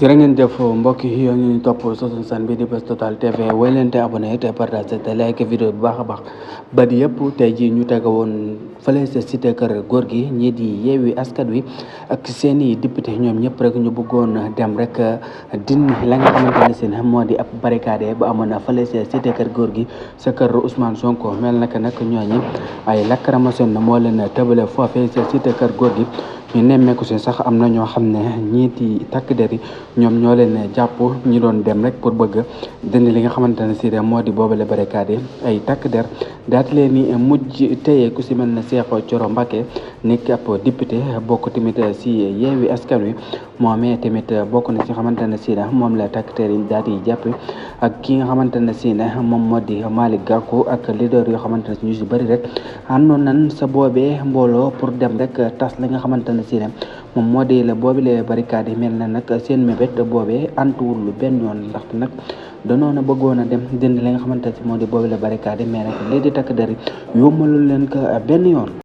jërë ngeen jëf mbokk yi yoo ngi topp sunu san bi di Buzz Total TV woy leen te abonné te partage te like vidéo bu baax a baax ba di yëpp tey jii ñu tega woon fële sa cité kër góor gi ñii di Yewwi Askan Wi ak seen i député ñoom ñëpp rek ñu bëggoon dem rek dindi la nga xamante ne seen moo di ab barricade ba amoon na fële sa cité kër góor gi sa kër Ousmane Sonko mel naka nag ñooñi ay lacrymogène moo leen tëbale foofee sa cité kër góor gi ñu nemmeeku si sax am na ñoo xam ne ñii di takk der yi ñoom ñoo leen jàpp ñi doon dem rek pour bëgg dindi li nga xamante ne si moo di boobale barricade ay takk der daal di leen ni mujj téye ku si mel ne Cheikh Thioro Mbacké nekk ab député bokk tamit si Yewwi Askan Wi moomee tamit bokk na si xamante ne si moom la takk der yi daal di jàpp ak ki nga xamante ne si moom moo di Malick Gakou ak leader yoo xamante ne si ñu si bëri rek àndoon nañ sa boobee mbooloo pour dem rek tas li nga xamante ne si moom moo di la boobile barricade yi mel na nag seen mébét boobee antuwul lu benn yoon ndaxte nag danoon a bëggoon a dem dindi li nga xamante ne si moo di boobile barricade yi mais nag lii di takk der yi yombalul leen ko benn yoon.